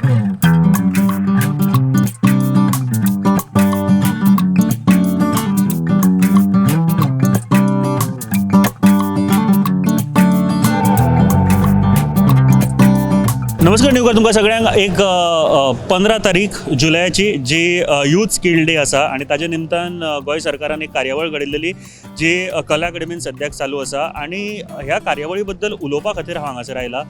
नमस्कार निवकर, तुमकां सगळ्यांक. एक 15 तारीख जुलयाची जी यूथ स्कील डे आसा आनी ताजे निमतान गोंय सरकारान एक कार्यावळ घडयलेली जी कला अकादमीन सद्याक चालू आसा आनी ह्या कार्यावळी बद्दल उलोवपा खातीर हांव हांगासर आयला.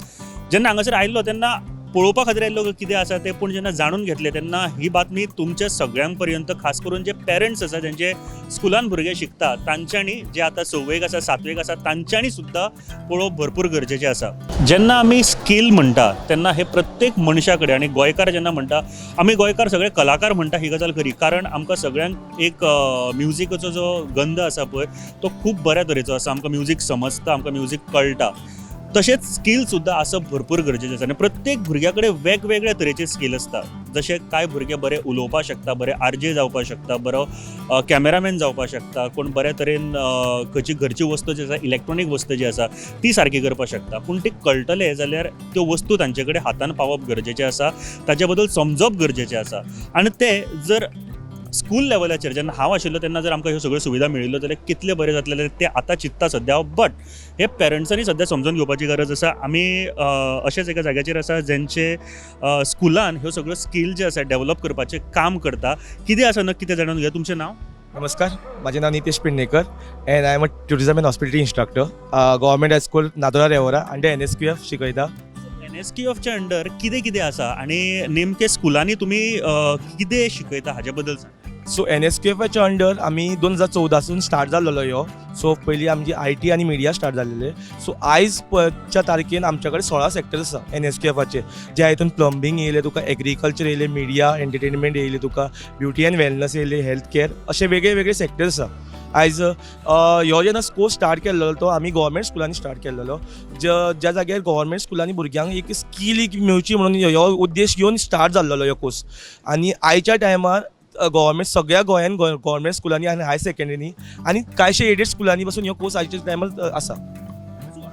जेन्ना हांगासर आयल्लो तेन्ना पळोवपा खातीर आयल्लो कितें आसा तें, पूण जेन्ना जाणून घेतलें तेन्ना ही बातमी तुमच्या सगळ्यां पर्यंत, खास करून जे पेरंट्स आसा, जेंचे स्कुलान भुरगे शिकता तांच्यांनी, जे आतां सव्वेक आसा, सातवेक आसा, तांच्यांनी सुद्दां पळोवप भरपूर गरजेचें आसा. जेन्ना आमी स्कील म्हणटा तेन्ना हे प्रत्येक मनशा कडेन आनी गोंयकार जेन्ना म्हणटा, आमी गोंयकार सगळे कलाकार म्हणटा, ही गजाल खरी, कारण आमकां सगळ्यांक एक म्युजिकाचो जो गंध आसा पळय, तो खूब बऱ्या तरेचो आसा. आमकां म्युजीक समजता, आमकां म्युजीक कळटा. तशेंच स्कील सुद्दां आसप भरपूर गरजेचें आसा आनी प्रत्येक भुरग्या कडेन वेगवेगळ्या तरेचे स्कील आसता. जशे कांय भुरगे बरे उलोवपाक शकता, बरे आरजे जावपाक शकता, बरो कॅमेरामॅन जावपाक शकता, कोण बऱ्या तरेन खंयची घरची वस्तू जी आसा, इलेक्ट्रॉनीक वस्तू जी आसा, ती सारकी करपाक शकता. पूण ती कळटले जाल्यार त्यो वस्तू तांचे कडेन हातान पावप गरजेचें आसा, ताचे बद्दल समजप गरजेचें आसा. आनी ते जर स्कूल लेवलाचेर, जेन्ना हांव आशिल्लो तेन्ना जर आमकां ह्यो सगळ्यो सुविधा मेळिल्ल्यो जाल्यार कितलें बरें जातलें तें आतां चिंत्ता सद्या हांव. बट हे पेरंट्सांनी सद्या समजून घेवपाची गरज आसा. आमी अशेच एका जाग्याचेर आसा जेंचे स्कुलान ह्यो सगळ्यो स्कील जे आसा डेवलप करपाचें काम करता. कितें आसा नक्की तें जाणून घेवया. तुमचें नांव? नमस्कार, माझे नाव Nitesh Pednekar and I am a tourism and hospitality instructor, Government High School, Nardora, Revora, under NSQF शिकयता. एनएसक्यूएफच्या अंडर कितें कितें आसा आनी नेमके स्कुलांनी तुमी कितें शिकयता हाजे बद्दल सांग. सो एनएसक्यूएफाच्या अंडर आमी 2014सून स्टार्ट जाल्लो ह्यो. सो पयलीं आमची IT आनी मिडिया स्टार्ट जाल्लेले. सो आयज च्या तारखेन आमच्या कडेन 16 सेक्टर्स आसा एनएसक्यूएफाचे, ज्या हितून प्लंबींग येयलें तुका, एग्रीकल्चर येयलें, मिडिया एंटरटेनमेंट येयलें तुका, ब्युटी अँड वेलनस येयलें, हेल्थ केअर, अशे वेगळे वेगळे सेक्टर्स आसा. आयज ह्यो जेन्ना कोर्स स्टार्ट केल्लो तो आमी गोवोरमेंट स्कुलांनी स्टार्ट केल्लो, ज्या जाग्यार गोवोरमेंट स्कुलांनी भुरग्यांक एक स्कील एक मेळची म्हणून ह्यो उद्देश घेवन स्टार्ट जाल्लो ह्यो कोर्स. आनी आयच्या टायमार गोवोरमेंट सगळ्या गोंयान गोवोरमेंट स्कुलांनी आनी हायर सेकंडरीनी आनी कांयशे एडेड स्कुलांनी पासून ह्यो कोर्स आयच्या टायमार आसा.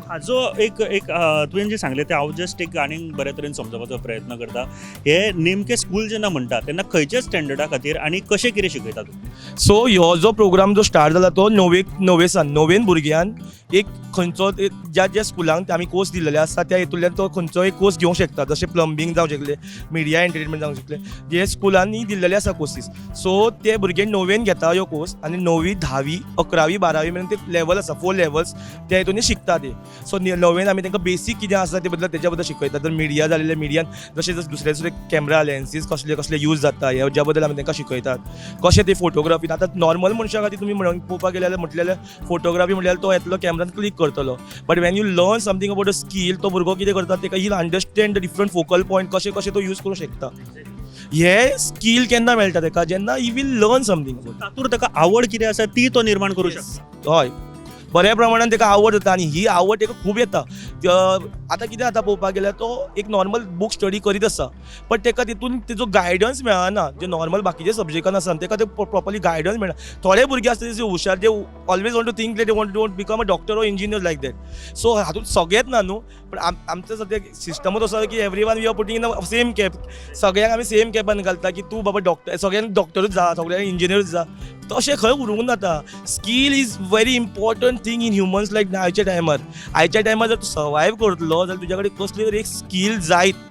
हाजो एक एक तुवें जें सांगलें तें हांव जस्ट एक आनीक बरे तरेन समजपाचो प्रयत्न करता. हे नेमके स्कूल जेन्ना म्हणटा तेन्ना खंयच्या स्टँडर्डा खातीर आनी कशें कितें शिकयता तुमी? सो ह्यो जो प्रोग्राम जो स्टार्ट जाला तो णवेक, णवे सान, णवेन भुरग्यान एक खंयचो एक ज्या ज्या स्कुलांक आमी कोर्स दिल्लेले आसता त्या हितूंतल्यान तो खंयचो एक कोर्स घेवंक शकता. जशें प्लंबींग जावंक शकलें, मिडिया एंटरटेनमेंट जावंक शकलें, जे स्कुलांनी दिल्लेले आसा कोर्सीस. सो ते भुरगे णवेन घेता ह्यो कोर्स आनी णवी, 10वी, 11वी, 12वी मेरेन ते लेवल आसा, फोर लेवल्स, त्या हितून शिकता ते. सो णवेन आमी तांकां बेसीक कितें आसा ते बद्दल, तेच्या बद्दल शिकयता. तर मिडिया जालेले, मिडियान जशें जशें दुसरे दुसरे कॅमरा लेन्सीस कसले कसले यूज जाता हेज्या बद्दल आमी तांकां शिकयतात, कशें ते फोटोग्राफी. आतां नॉर्मल मनशा खातीर तुमी म्हणून पळोवपाक गेल्यार, म्हटलें फोटोग्राफी म्हटल्यार तो येतलो, कॅमेरान क्लिक करतलो. But when you learn something about a skill, तो भुरगो कितें करता, तेका he understand the different focal point, कशें कशें तो यूज करूंक शकता. हे स्कील केन्ना मेळटा तेका? जेन्ना he will learn something about. तातूंत ताका आवड कितें आसा ती तो निर्माण करूं शकता. हय, बऱ्या प्रमाणान तेका आवड जाता आनी ही आवड तेका खूब येता. आतां कितें जाता पळोवपाक गेल्यार, तो एक नॉर्मल बूक स्टडी करीत आसा, बट तेका तितून तेजो गायडन्स मेळना. जे नॉर्मल बाकीचे सब्जेक्टान आसा तेका ते प्रॉपरली गायडन्स मेळना. थोडे भुरगे आसता जे हुशार, जे always want to think they want to become a doctor or engineer like that. So हातूंत सगळेच ना न्हू, पण आमचं सद्या सिस्टमूच असो की everyone we are putting in a same cap. सगळ्यांक आमी सेम कॅपान घालता की तूं बाबा डॉक्टर, सगळ्यांक डॉक्टरूच जा, सगळ्यांक इंजिनियरूच जा. तशें खंय उरूंक नाता. Skill is very important thing in humans like आयच्या टायमार. आयच्या टायमार जर तूं सर्वायव करतलो जाल्यार तुज्या कडेन कसली तरी एक स्कील जायत.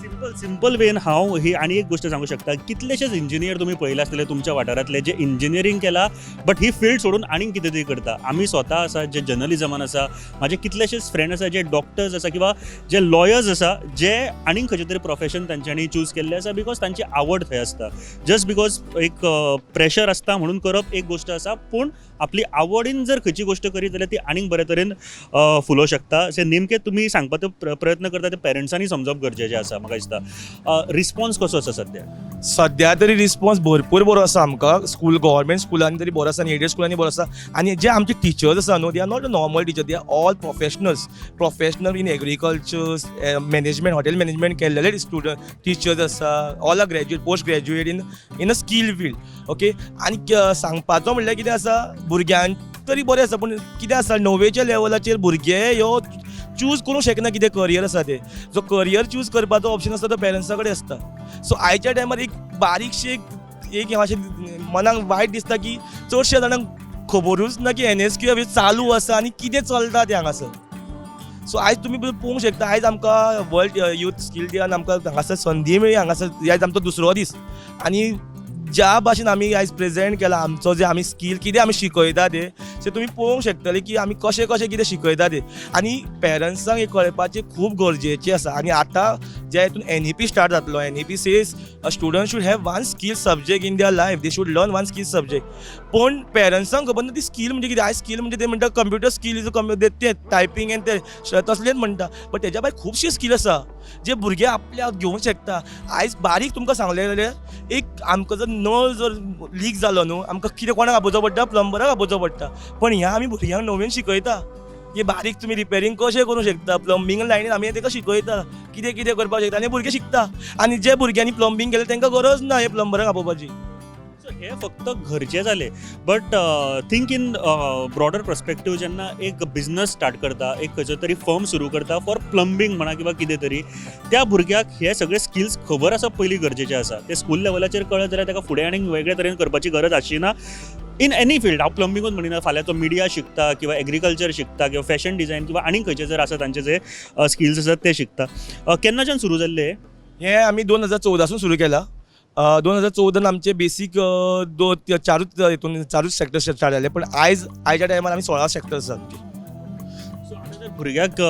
सिंपल सिंपल वेन हांव ही आनी एक गोश्ट सांगू शकता. कितलेशेच इंजिनियर तुमी पळयले आसतले तुमच्या वाठारांतले, जे इंजिनियरींग केला बट he field सोडून आनीक कितें तरी करता. आमी स्वता आसा जे जर्नलिजमान आसा, म्हाजे कितलेशेच फ्रेंड आसा जे डॉक्टर्स आसा किंवा जे लॉयर्स आसा, जे आनीक खंयचें तरी प्रोफेशन तांच्यांनी चूज केल्लें आसा because तांची आवड थंय आसता. जस्ट because एक प्रेशर आसता म्हणून करप एक गोश्ट आसा, पूण आपली आवडीन जर खंयची गोश्ट करीत जाल्यार ती आनीक बरे तरेन फुलोवंक शकता. सो नेमकें तुमी सांगपाचो प्रयत्न करता ते पेरंट्सांनी समजप गरजेचें आसा म्हाका दिसता. रिस्पॉन्स कसो आसा सद्या? सद्या तरी रिस्पॉन्स भरपूर बरो आसा आमकां. स्कूल, गव्हर्मेंट स्कुलांनी तरी बरो आसा आनी एडेड स्कुलांनी बरो आसा. आनी जे आमचे टिचर्स आसा न्हू, they are not a normal teacher, they are all professionals, professional in agriculture, management, hotel management केल्लेले स्टुडंट टिचर्स आसा. All are graduate, post graduate in a skill field, okay. आनी सांगपाचो म्हणल्यार कितें आसा, भुरग्यांक तरी बरें आसा, पूण कितें आसा, णवेच्या लेवलाचेर भुरगे ह्यो चूज चूज करूंक शकना कितें करियर आसा तें. जो करियर चूज करपाचो ऑप्शन आसता तो पेरंट्सा कडेन आसता. सो आयच्या टायमार एक बारीकशी एक एक अशें मनाक वायट दिसता की चडश्या जाणांक खबरूच ना की एनएसक्यूएफ चालू आसा आनी कितें चलता तें हांगासर. सो आयज तुमी पळोवंक शकता, आयज आमकां वर्ल्ड यूथ स्कील डेन आमकां हांगासर संदी मेळ्ळी. हांगासर आयज आमचो दुसरो दीस आनी ज्या भाशेन आमी आयज प्रेजेंट केला आमचो जे आमी स्कील कितें आमी शिकयता ते, सो तुमी पळोवंक शकतले की आमी कशें कशें कितें शिकयता ते. आनी पेरंट्सांक हें कळपाचें खूब गरजेचें आसा. आनी आतां जे हितून एनईपी स्टार्ट जातलो, NEP says a student should have one skill subject in their life, they should learn one skill subject. पूण पेरंट्सांक खबर ना ती स्कील म्हणजे कितें. आयज स्कील म्हणजे ते म्हणटा कंप्युटर स्कील is a ते टायपींग एन्ड ते तसलेच म्हणटा, बट तेज्या भायर खुबशे स्कील आसा जे भुरगे आपल्या घेवंक शकता. आयज बारीक तुमकां सांगलें जाल्यार एक आमकां जर नळ जर लीक जालो न्हू, आमकां कितें कोणाक आपोवचो पडटा? प्लंबराक आपोवचो पडटा. पण ह्या आमी भुरग्यांक नवीन शिकयता की बारीक तुमी रिपेरींग कशें करूंक शकता. प्लंबींग लायनीन आमी ताका शिकयता कितें कितें करपाक शकता आनी भुरगे शिकता. आनी जे भुरग्यांनी प्लंबींग केलें तांकां गरज ना हे प्लंबराक आपोवपाची. सो हे फक्त घरचे जाले, but think in broader perspective, जेन्ना एक बिजनस स्टार्ट करता, एक खंयचो तरी फर्म सुरू करता फॉर प्लंबींग म्हणा किंवा कितें तरी, त्या भुरग्याक हे सगळे स्किल्स खबर आसप पयलीं गरजेचें आसा. ते स्कूल लेवलाचेर कळत जाल्यार ताका फुडें आनीक वेगळे तरेन करपाची गरज आसची ना इन एनी फिल्ड. हांव प्लंबिंगूच म्हणिना, फाल्यां तो मिडिया शिकता किंवा एग्रीकल्चर शिकता किंवा फॅशन डिझायन किंवा आनीक खंयचे जर आसा तांचे जे स्किल्स आसात ते शिकता. केन्नाच्यान सुरू जाल्ले? हें आमी 2014सून सुरू केलां. 2014न आमचे बेसीक दो चारूच हितून चारूच सेक्टर स्टार्ट जाले, पण आयज आयच्या टायमार आमी 16 सेक्टर आसात आमचे. सो आतां जर भुरग्याक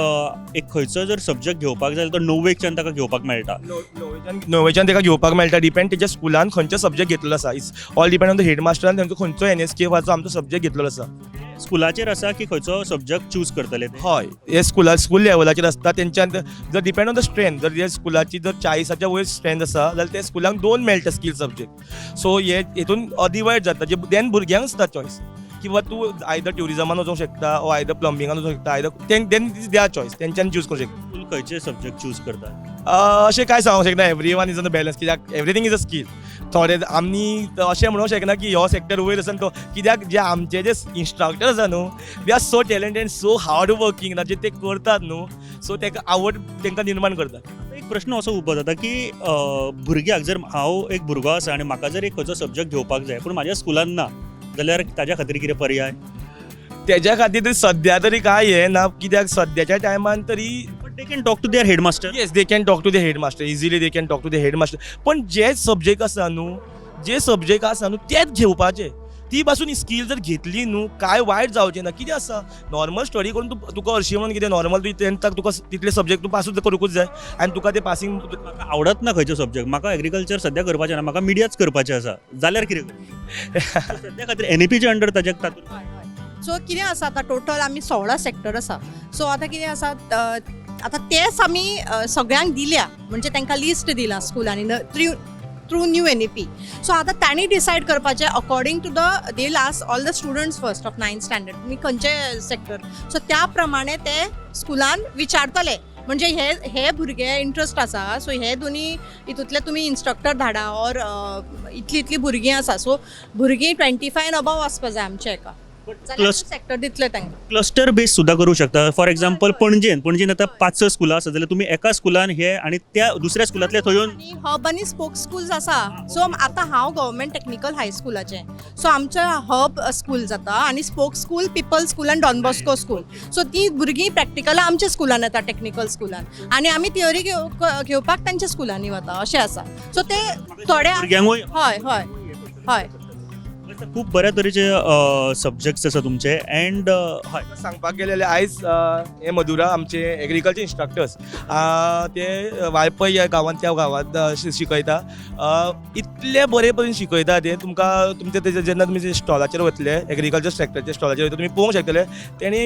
एक खंयचो जर सब्जॅक्ट घेवपाक जाय तो णव्वेकच्यान ताका घेवपाक मेळटा? णवेच्यान ताका घेवपाक मेळटा. डिपेंड तेच्या स्कुलान खंयचो सब्जॅक्ट घेतलेलो आसा. It's all depend on the हेडमास्टरान तेंचो खंयचो एनएसक्यूएफाचो आमचो सब्जॅक्ट घेतलेलो आसा. स्कुलाचेर आसा की खंयचो सब्जॅक्ट चूज करतले ते? हय, हे स्कुला स्कूल लेवलाचेर आसता. तेंच्यान जर डिपेंड ऑन the strength, जर हे स्कुलाची जर 40च्या वयर स्ट्रेंथ आसा जाल्यार ते स्कुलांक दोन मेळटा स्कील सब्जॅक्ट. सो हे हितून डिवायड जाता जे देन भुरग्यांक आसता चॉयस किंवा तूं आयदर ट्युरिजमान वचूंक शकता ओ आयदर प्लंबिंगान वचूंक शकता, either then is their choice, तेंच्यान चूज करूंक शकता. स्कूल खंयचे सब्जॅक्ट चूज करता? अशें कांय सांगूंक शकना. Everyone is on the balance, कित्याक एवरीथींग is a skill. थोडे आमी अशें म्हणूंक शकना की हो सेक्टर वयर आसा तो, कित्याक जे आमचे जे इन्स्ट्रक्टर आसा न्हू, they are so talented, so hard working ना जे ते करतात न्हू, सो ताका आवड तांकां निर्माण करता. एक प्रश्न असो उबो जाता की भुरग्याक जर हांव एक भुरगो आसा आनी म्हाका जर एक खंयचो सब्जॅक्ट घेवपाक जाय पूण म्हाज्या स्कुलान ना जाल्यार ताज्या खातीर कितें पर्याय? तेज्या खातीर तरी सद्या तरी कांय हें ना, कित्याक सद्याच्या टायमान तरी But they can talk to their headmaster. Yes, they can talk to the headmaster easily, they can talk to the headmaster. पण जे सब्जेक्ट आसा न्हू, जे सब्जेक्ट आसा न्हू तेच घेवपाचे. ती पासून स्कील जर घेतली न्हू, कांय वायट जावचें ना. कितें आसा, नॉर्मल स्टडी करून तूं तुका हरशीं म्हणून कितें नॉर्मल तुवें टेंथाक तुका तितले सब्जेक्ट तूं पासूच करूंकूच जाय आनी तुका ते पासींग. म्हाका आवडत ना खंयचो सब्जॅक्ट, म्हाका एग्रीकल्चर सद्या करपाचें ना, म्हाका मिडियाच करपाचें आसा जाल्यार कितें करूं? सद्या खातीर एनईपीच्या अंडर ताज्या तातूंत हय हय सो कितें आसा, आतां टोटल आमी 16 सेक्टर आसा. सो आतां कितें आसा, आतां तेच आमी सगळ्यांक दिल्या, म्हणजे तांकां लिस्ट दिला स्कुलांनी through new NEP. So आतां तांणी डिसायड करपाचें according to the they ask all the students first of ninth standard तुमी खंयचे सेक्टर, सो त्या प्रमाणे ते स्कुलान विचारतले, म्हणजे हे हे भुरगे इंट्रस्ट आसा, सो हे दोनी हितूंतले तुमी इन्स्ट्रक्टर धाडा ऑर इतली इतली भुरगीं आसा, सो भुरगीं 25 एंड अबव आसपा जाय आमच्या हेका Plus- sector दितले तांकां. क्लस्टर बेस सुद्दां करूं शकता. फॉर एग्जाम्पल पणजेन, पणजेन आतां पांच स स्कुलां आसा जाल्यार तुमी एका स्कुलान हे आनी त्या दुसऱ्या स्कुलांतले थंय येवन आनी हब आनी स्पोक स्कूल्स आसा. सो आतां हांव गव्हर्मेंट टेक्निकल हायस्कुलाचें, सो आमचें हब स्कूल जाता आनी स्पोक स्कूल पिपल स्कूल आनी डॉन बॉस्को स्कूल. सो ती भुरगीं प्रॅक्टिकलां आमच्या स्कुलान येता, टेक्निकल स्कुलान, आनी आमी थियोरी घेवपाक तांच्या स्कुलांनी वता अशें आसा. सो ते थोडे भुरग्यांकूय हय हय हय खूब बऱ्या तरेचे सब्जेक्ट्स आसा तुमचे एंड हय. सांगपाक गेले जाल्यार आयज हे मधुरा आमचे एग्रीकल्चर इन्स्ट्रक्टर्स, ते वाळपय ह्या गांवांत त्या गांवांत शिकयता. इतले बरे परेन शिकयता ते तुमकां. तुमचे तेजे जेन्ना तुमी स्टॉलाचेर वतले, एग्रीकल्चर सेक्टराच्या स्टॉलाचेर वयता, तुमी पळोवंक शकतले तेणी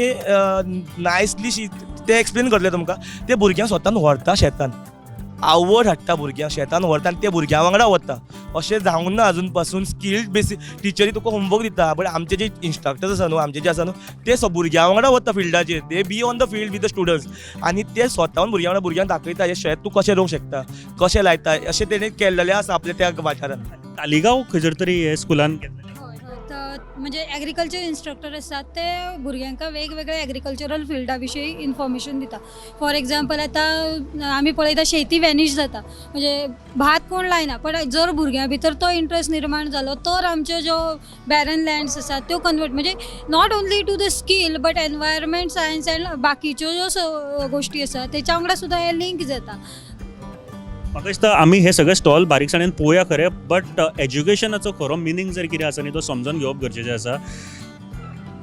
नायसली ते एक्सप्लेन करतले तुमकां. ते भुरग्यांक स्वतान व्हरता शेतान, आवड हाडटा भुरग्यांक शेतान व्हरता आनी ते भुरग्यां वांगडा वता. अशें जावंक ना अजून पासून. स्किल्ड बेसीस टिचरी तुका होमवर्क दिता, बट आमचे जे इन्स्ट्रक्टर्स आसा न्हू, आमचे जे आसा न्हू, ते भुरग्यां वांगडा वता फिल्डाचेर. They be on the field with the students आनी ते स्वताहून भुरग्यां वांगडा भुरग्यांक दाखयता हे शेत तूं कशें रोवंक शकता, कशें लायता, अशें तेणें केल्लेलें आसा आपल्या त्या वाठारान. तालिगांव खंयसर तरी हे स्कुलान घेतलें. हय हय, तर म्हणजे एग्रीकल्चर इन्स्ट्रक्टर आसात ते भुरग्यांक वेगवेगळे एग्रीकल्चरल फिल्डा विशीं इन्फॉर्मेशन दिता. फॉर एग्जाम्पल, आतां आमी पळयता शेती वॅनीश जाता, म्हणजे भात कोण लायना, पण जर भुरग्यां भितर तो इंट्रस्ट निर्माण जालो तर आमच्यो ज्यो बॅरन लँड्स आसात त्यो कन्वर्ट, म्हणजे not only to the skill but environment science and बाकीच्यो ज्यो गोश्टी आसा तेच्या वांगडा सुद्दां हें लिंक जाता. म्हाका दिसता आमी हे सगळे स्टॉल बारीकसाणेन पळोवया खरें, बट एज्युकेशनाचो खरो मिनींग जर कितें आसा न्ही, तो समजून घेवप गरजेचें आसा.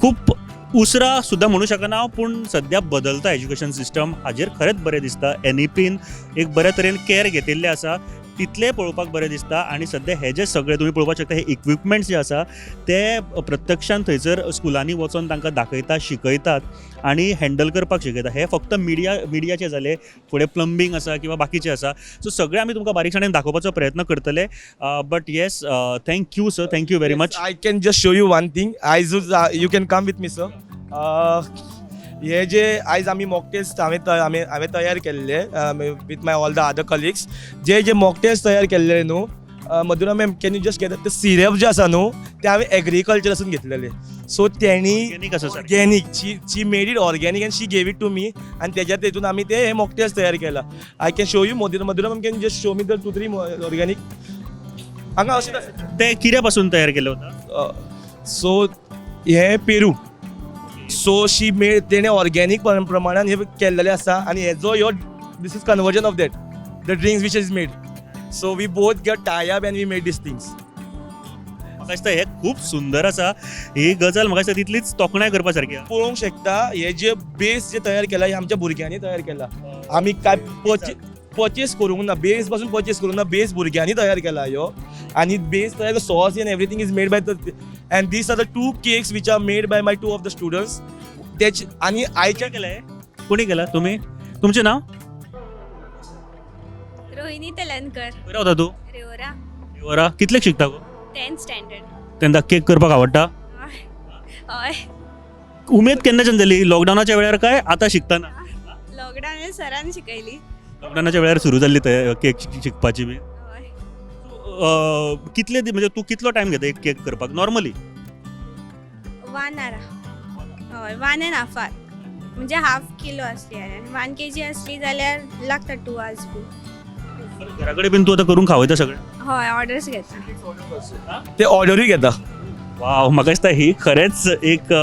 खूब उसरां सुद्दां म्हणू शकना हांव, पूण सद्या बदलता एज्युकेशन सिस्टम, हाजेर खरेंच बरें दिसता. एनईपीन एक बऱ्या तरेन कॅर घेतिल्लें आसा, तितलें पळोवपाक बरें दिसता. आनी सद्या हे जे सगळे तुमी पळोवपाक शकता, हे इक्विपमेंट्स जे आसा ते प्रत्यक्षान थंयसर स्कुलांनी वचोन तांकां दाखयतात, शिकयतात आनी हँडल करपाक शिकयता. हे फक्त मिडियाचे जाले, फुडें प्लंबींग आसा किंवा बाकीचें आसा. सो सगळें आमी तुमकां बारीकसाणेन दाखोवपाचो प्रयत्न करतले. But yes, thank you sir, thank you very much. I can just show you one thing. आयज you can come with me sir. हे जे आयज आमी मॉकटेल्स हांवें तयार केल्ले with my all the other colleagues, J J mocktails तयार केल्ले न्हू, मधुरा ma'am, can you just get ते सिरप जे आसा न्हू, ते हांवें एग्रीकल्चरासून घेतलेले. सो तेणी ऑर्गेनीक आसा sir. Organic, she made it organic and she gave it to me आनी तेज्या तेतून आमी ते हे मॉकटेल्स तयार केला. I can show you. Madhura ma'am can just show me the two three organic हांगा अशें आसा. ते कित्या पासून तयार केले वता? सो हे पेरू, सो she made, तेणे ऑर्गेनीक प्रमाणान हे केल्लेले आसा आनी हेजो ह्यो this is conversion of that the drinks which is made. So we both get tie up and we made these things. म्हाका दिसता हे खूब सुंदर आसा ही गजाल. म्हाका दिसता तितलीच तोखणाय करपा सारकी आहा. पळोवंक शकता, हे जे बेस जे तयार केला हे आमच्या भुरग्यांनी तयार केला. आमी काय पर्चेस करूंक ना, बेस पासून पर्चेस करूंक ना, बेस भुरग्यांनी तयार केला ह्यो. आनी बेस तयार, sauce and everything is made by the, and these are the two cakes which are made by my two of the students. तेच आनी आयच्या कोणी केलंय? कोणी केलं? तुम्ही? तुमचें नाव? रोहिणी तेलनकर. खंय रावता तूं? रिवरा. रिवरा. कितलेक शिकता गो? 10th standard. तेंका केक करपाक आवडटा? हय. उमेद केन्नाच्यान जाली, लॉकडावनाच्या वेळार काय आतां शिकतना? लॉकडाऊन सरान शिकयली. लॉकडावनाच्या वेळार सुरू जाल्ली ते केक शिकपाची बी? हय. कितले म्हणजे तूं कितलो टायम घेता एक केक करपाक नॉर्मली? 1 our. हय, 1.5 our. म्हणजे हाफ किलो असली जाल्यार, 1 kg असली जाल्यार लागता 2 आवर्स बी. घरा कडेन बीन तूं आतां करून खावयता सगळें? हय, ऑर्डर्स घेता. ते ऑर्डरूय घेता. वाव, म्हाका दिसता ही खरेंच एक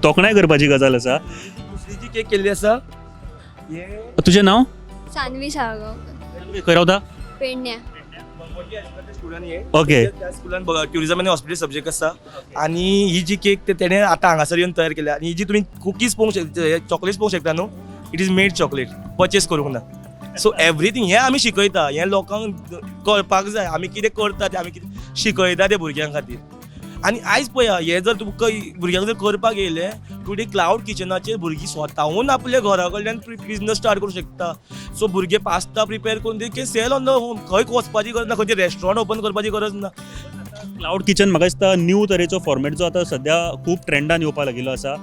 तोखणाय करपाची गजाल आसा. दुसरी जी केक केल्ली आसा हे तुजें नाव? सानवी साळगांवकर. खंय रावता? पेडण्या. स्टुडंट हे. त्या स्कुलान ट्युरिजम आनी हॉस्पिटल सब्जेक्ट आसा आनी ही जी केक ते तेणे आतां हांगासर येवन तयार केल्या. आनी ही जी तुमी कुकीज पळोवंक शकता, चॉकलेट्स पळोवंक शकता न्हू, it is made chocolate, purchase करूंक ना. सो एवरीथींग हें आमी शिकयता, हें लोकांक कळपाक जाय आमी कितें करता तें, आमी कितें शिकयता तें भुरग्यां खातीर. आनी आयज पळया, हें जर तुमकां भुरग्यांक जर करपाक येयलें टुडे, क्लावड किचनाचेर भुरगीं स्वताहून आपल्या घरा कडल्यान बिजनस स्टार्ट करूंक शकता. सो भुरगे पास्ता प्रिपेर करून they can sell on the home. खंय वचपाची गरज ना, खंयचे रेस्टॉरंट ओपन करपाची गरज ना. क्लाउड किचन म्हाका दिसता न्यू तरेचो फॉर्मेट जो आतां सद्या खूब ट्रेंडान येवपाक लागिल्लो आसा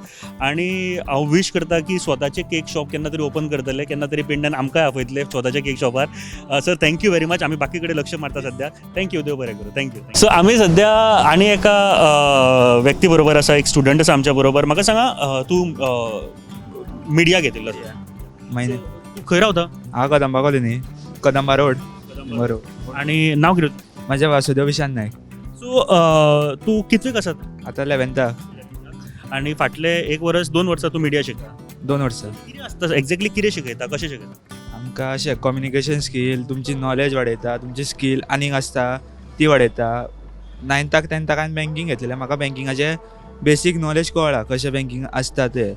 आनी हांव वीश करता की स्वताचे केक शॉप केन्ना तरी ओपन करतले, केन्ना तरी पेडण्यान आमकांय आपयतले स्वताच्या केक शॉपार. Sir, thank you very much. आमी बाकी कडेन लक्ष मारता सद्या. Thank you, देव बरें करूं. Thank you. सो आमी सद्या आनी एका व्यक्ती बरोबर आसा, एक स्टुडंट आसा आमच्या बरोबर. म्हाका सांगा, तूं मिडिया घेतिल्लो आसा? मागीर. तूं खंय रावता? हांव कदंबा कॉलनी, कदंबा रोड. बरोबर. आनी नांव कितें? म्हजें वासुदेव विशांत नायक. सो तूं कितवेक आसा? आतां 11थाक. आनी फाटले एक वर्स दोन वर्सां तूं मिडिया शिकता? 2 वर्सां. कितें आसता एक्झॅक्टली, कितें शिकयता, कशें शिकयता? आमकां अशें कम्युनिकेशन स्कील, तुमची नॉलेज वाडयता, तुमची स्कील आनीक आसता ती वाडयता. 9थाक 10थाक हांवें बँकींग घेतलेलें. म्हाका बँकिंगाचें बेसीक नॉलेज कळ्ळां, कशें बँकींग आसता तें.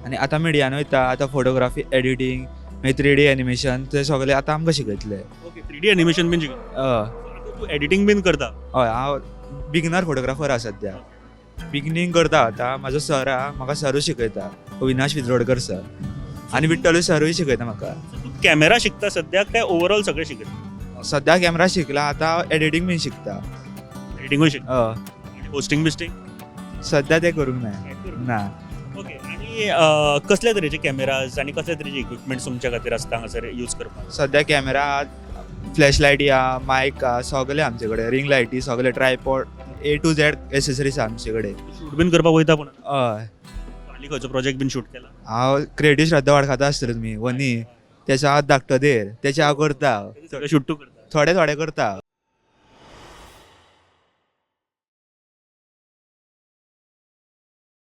आनी आतां मिडियान वयता, आतां फोटोग्राफी, एडिटींग, मागीर 3D animation, ते सगळें आतां आमकां शिकयतले. ओके, 3D animation बीन शिकयता? हय. तूं एडिटींग बीन करता? हय, हांव बिगनर फोटोग्राफर आसा सद्या, बिगनींग करता आतां. म्हाजो सर आहा, म्हाका सरूय शिकयता, अविनाश विद्रोडकर सर, आनी विठ्ठलूय सरूय शिकयता म्हाका. तूं कॅमेरा शिकता सद्याक काय ओवरऑल सगळें शिकयता? सद्या कॅमेरा शिकला, आतां एडिटींग बीन शिकता. एडिटींगूय शिकता? हय. आनी होस्टिंग बिस्टिंग? सद्या तें करूंक ना ना. ओके, आनी कसले तरेचे कॅमेराज आनी कसले तरेचे इक्विपमेंट्स तुमच्या खातीर आसता हांगासर यूज करपाक? सद्या कॅमेरा, फ्लॅश लायटी आहा, मायक आहा, सगळे आमचे कडेन, रिंग लायटी सगळे, ट्रायपॉड. ए टू झॅड एसेसरीज आसा आमचे कडेन. शूट बीन करपाक वयता पूण? हय. हालीं खंयचो प्रोजेक्ट बीन शूट केला? हांव क्रिएटीव श्रद्धा वाडखाता आसतले तुमी वनी, तेचो हांव धाकटो देर, तेचे हांव करता. शूट तूं करता? थोडे थोडे करता.